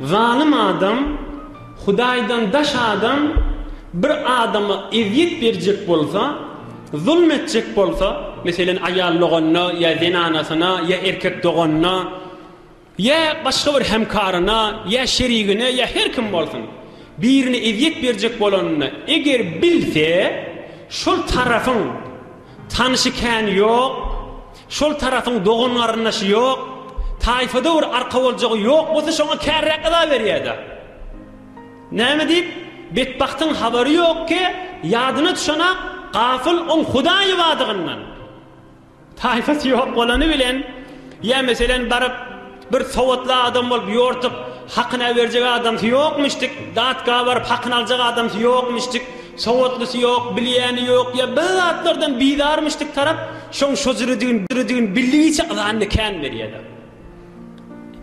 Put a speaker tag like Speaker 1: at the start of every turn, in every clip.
Speaker 1: Zalym adam, Hudaýdan daş adam bir adama ezýet berjek bolsa, zulm etjek bolsa, meselem aýal doganyna ýa zenanasyna ýa erkek doganyna, Ýa başga bir hemkaryna, ýa şerigine, ýa her kim bolsun, birine ezýet berjek bolanyny eger bilse, şol tarapyň tanyşy kän ýok, şol tarapyň dogan-garyndaşy ýok, taýfada bir arka boljagy ýok bolsa şoňa kärräk yza berýär-de. Näme diýip, betbagtyň habary ýok ki, ýadyna düşenak, gafyl oň Hudaýy badygyndan. Taýpasy ýok bolany bilen, ýa meselen baryp bir sowatly adam bolup ýortup hakyny äberjek adamsy ýokmuşdyk, datga baryp hakyny aljak adamsy ýokmuşdyk, sowatlysy ýok, bilýäni ýok, ýa bir zatlardan bizarmyşdyk tarap şoň şo jüredigini bildigiçe yzanyny kän berýärler.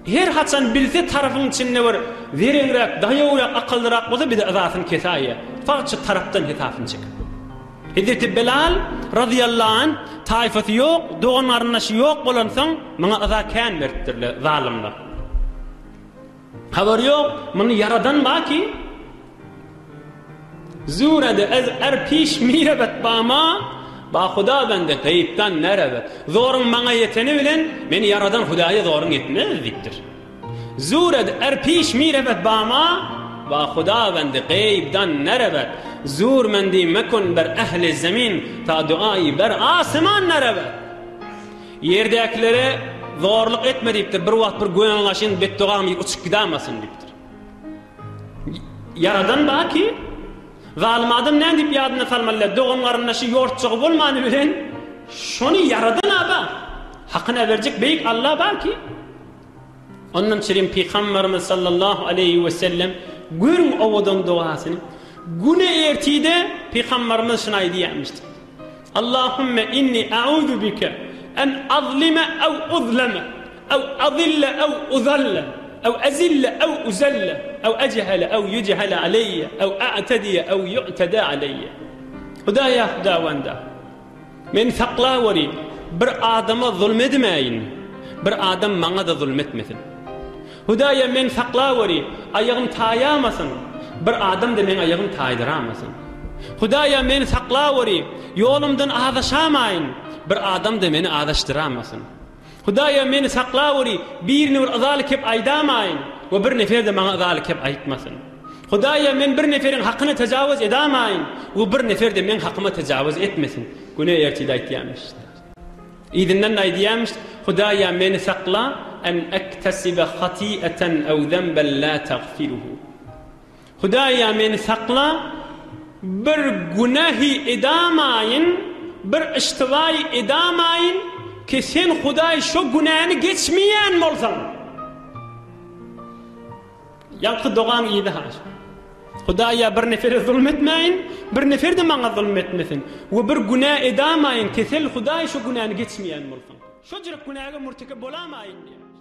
Speaker 1: Her haçan bilse tarapyň içinde bir zereňräk, daýawrak, akyllyrak bolsa bize yzasyny kesäýýär. Fagt şu tarapdan hesapyny çekip. Hezreti Bilal, razyýallahu anh, taýfasy ýok, dogan-garyndaşy ýok bolansoň, muňa yza kän beripdirler, zalymlar. Habary ýok, muny ýaradan bar ki, Zurede ez er piş mirebet ba ma, ba Huda bende gaýypdan nerebet. Zoruň maňa ýeteni bilen, meni ýaradan Hudaýa zoruň ýetmez diýipdir. Zured er piş mirebet ba ma, ba Hudawendi gaýypdan nerebet, Zur mendi mekun ber ehli zemin, ta duaýy ber asyman nerebet. Ýerdäkilere zorluk etme diýipdir, bir wagt bir göňaşyn betdogam iýip uçup gidamasyn diýipdir. Ýaradan bar ki, zalym adam näme diýip ýadyna salmaly däl, dogan-garyndaşy ýortjagy bolmany bilen şony ýaradan-a bar. Hakyna berjek beýik Alla bar ki, Ondan çirim Pygamberimiz sallallahu aleýhi we sellem görüň owadan dogasyny. Güne ertide Pygamberimiz şuny aýdýarmyşdy. Allahümme inni a'uzu bike en azlime ew uzleme ew azille ew uzalle ew ezille ew uzelle ew echele ew yuchele aleyye ew a'tediye ew yu'tede aleyye. Hudaýa Hudawanda. Meni saklaweri, bir adama zulum edmäýin, bir adam maňa-da zulum etmesin. Hudaýa, meni saklaweri, aýagym taýamasyn, bir adam-da meň aýagym taýdyramasyn. Hudaýa, meni saklaweri, ýolumdan azaşamaýyn, bir adam-da meni azaşdyramasyn. Hudaýa, meni saklaweri, birine bir yzaly kep aýdamaýyn we bir nefer-de maňa yzaly kep aýtmasyn. Hudaýa, men bir neferiň hakyna tejawuz edamaýyn we bir nefer-de meň hakyma tejawuz etmesin. Güne ertide aýtýarmyş. Yzyndan-da aýdýarmyş, Hudaýa, meni sakla, en ektesibe hati'eten ew zenben la tagfiruhu. Hudaýa meni sakla bir günähi edamaýyn bir yştybaýy edamaýyn ki sen Hudaý şo günäni geçmeýän bolsaň. Ýaňky dogaň yzy haş. Hudaýa bir nefere zulum etmäýin, bir nefer-de maňa zulum etmesin we bir günä edamaýyn ki sel Hudaý şo günäni geçmeýän bolsaň. Şo jürek günäge murtekep bolamaýyn diýýär.